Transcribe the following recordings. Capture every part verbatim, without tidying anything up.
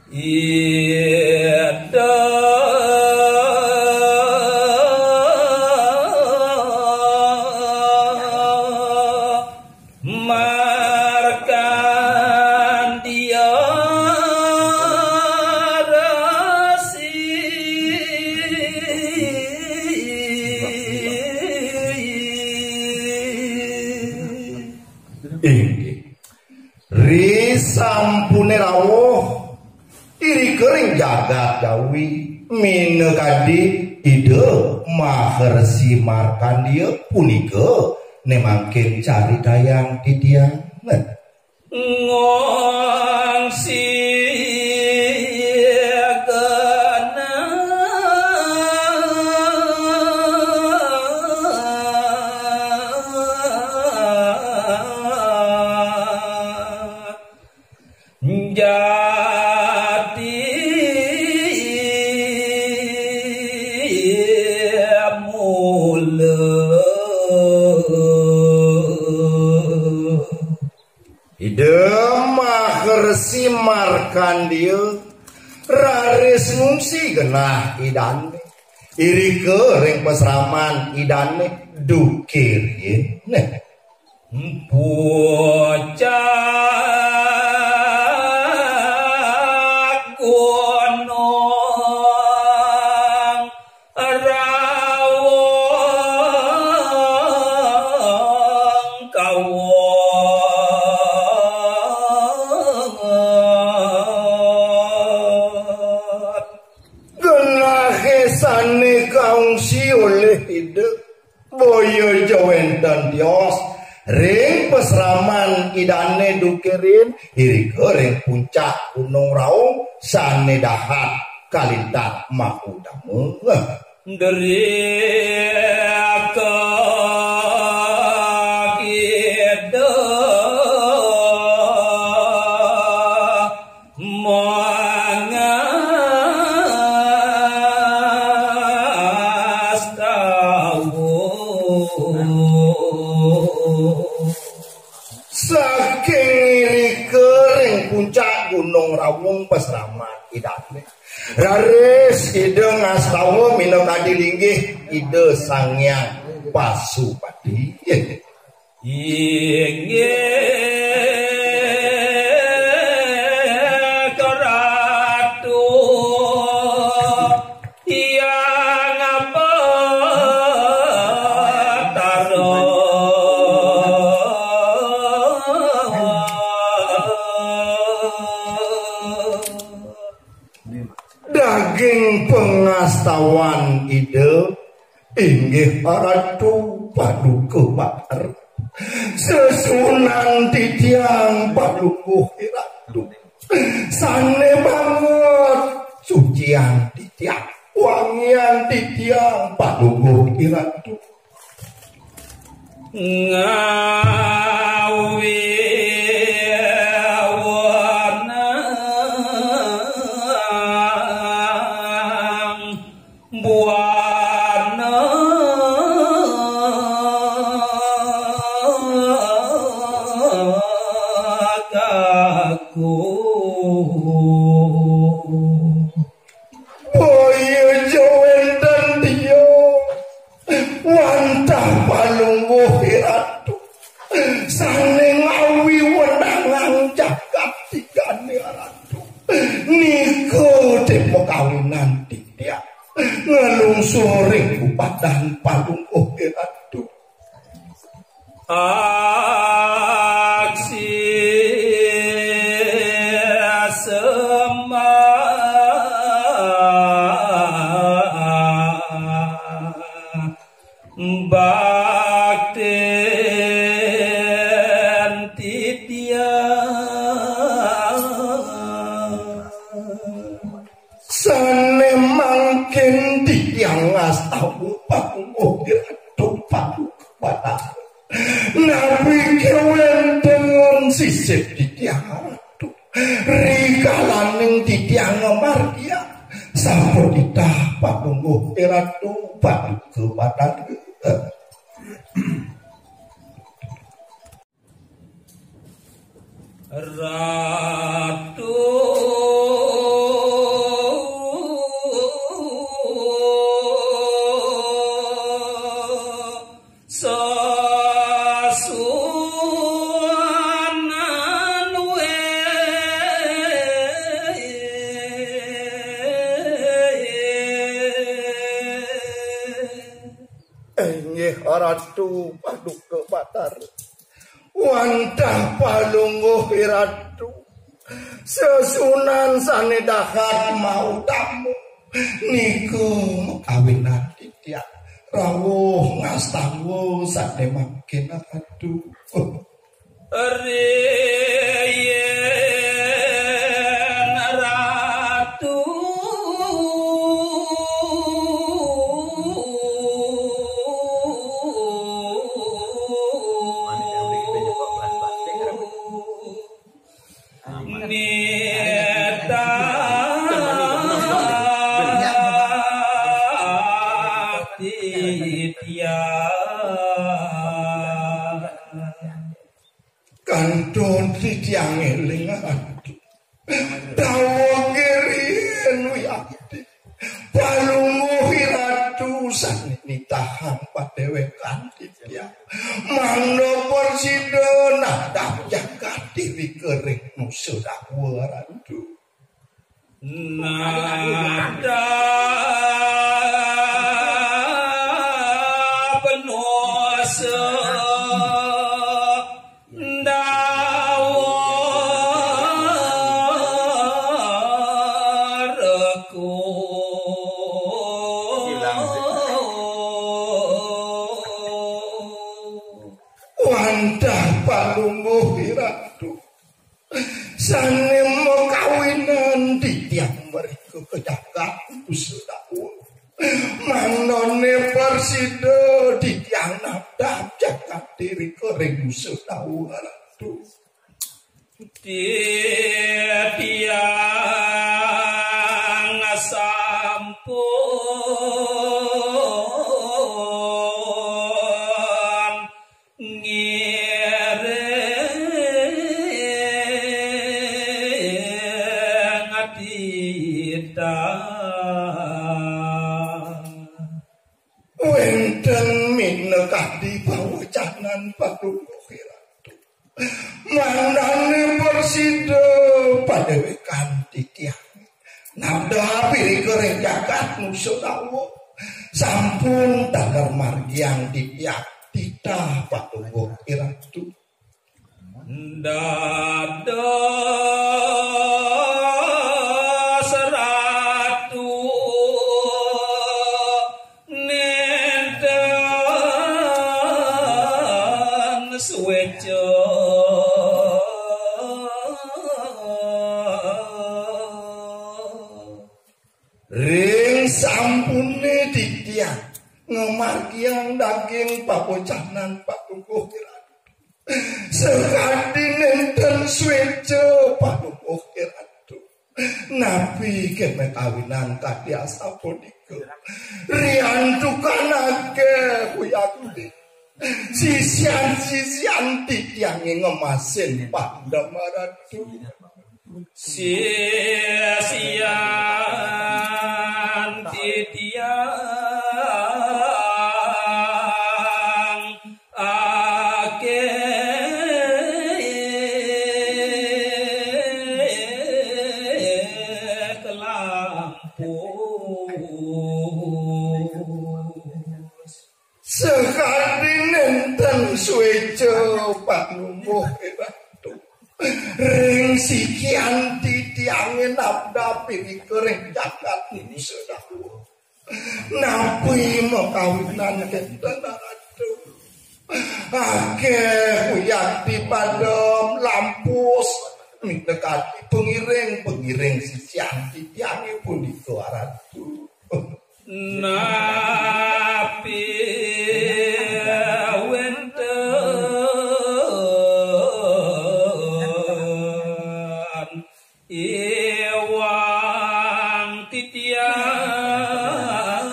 Ida Markandia Resi. Inggih. Ri sampune rawuh irika ring jagat Jawi, minakadi Ida Maharesi Markandia punika ne mangkin caritayang titiang. Ngongsi genah. Jati mula. Ida Maharesi Markandia raris ngungsi genah Idane irika ring pasraman Idane duke riin. Pucak Gunung Rawung kawon. Genahe sane kaungsi olih Ida boya ja wenten tios ring pasraman Idane duke riin, irika ring puncak Gunung Raung sane dahat kalintang mautama. Derika Ida mangastawa. Saking irika ring puncak Gunung Rawung pasraman Idane, raris Ida ngastawa minakadi linggih Ida Sang Hyang Pasupati. Inggih Ratu Hyang Batara. Daging pangastawan Ida inggih Ratu Paduka Batara. Sesuunan titiang Palungguh Ratu. Sane banget sucian titiang, wangian titiang Palungguh Ratu. Ngawi wenang buana kaku. Boya ja wenten tios wantah Palungguh Ratu sane ngawi wenangang jagat tigane Ratu. Nika te pakawinan titiang nglungsuh ring upadan Palungguh Ratu. Aksi semah bakten titiang. Sane mangkin titiang ngastawa Palungguh Ratu Paduka Batara. Napi kewenten sisip titiang Ratu. Rikalaning titiang ngamargiang, sampun titah Palungguh Ratu Paduka Batara. Ratu Ratu Paduka Batara. Wantah palungguh Ratu. Sesunan sane dahat mautama. Niku makawinan titiang. Rawuh ngastawa sane mangkin Ratu. Riyen Ratu. Nita titiang. Kantun titiang eling Ratu. Dawuh riyen wiakti. Palungguh Ratu sane nitahang padewekan titiang. Mangda prasida nadap jagat diri kering nusa dawa Ratu. Nadap nusa dawa Ratu. Wantah palungguh Ratu. Sane makawinan titiang mrika ka jagat Nusa Dawa. Mangdane prasida titiang nadap jagat diri kering Nusa Dawa Ratu. Titiang sampun ngiring titah. Wenten minakadi pawecanan Paduka Ratu. Mangdane prasida padewekan titiang. Nadap diri kering jagat Nusa Dawa. Sampun taler margiang titiang titah Paduka Ratu. Dados Ratu nenten sueca. Ring sampune titiang ngamargiang daging pawecanan Paduka Ratu. Sakadi nenten sueca Paduka Ratu. Napi kene kawinan kadi asapunika? Riantukan akeh wiakti. Sisian-sisian titiange ngemasin pandem Ratu. Sisian titiang akeh kelampus. Sakadi nenten sueca Paduka Ratu. Ring sikian titiange nadap diri kering jagat Nusa Dawa. Napi makawinan kenten Ratu? Akeh wiakti padem lampus minakadi pangiring-pangiring sisian titiange punika Ratu. Napi wenten iwang titiang.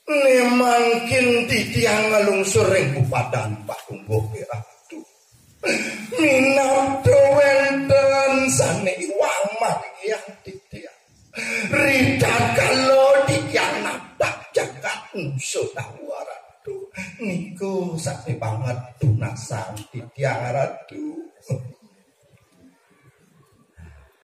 Ne mangkin titiang nglungsur ring bupadan Paduka Ratu. Minabda wenten sane iwang margiang titiang. Ritatkala titiang nadap jagat Nusa Dawa Ratu. Nika sane banget tunasang titiang Ratu.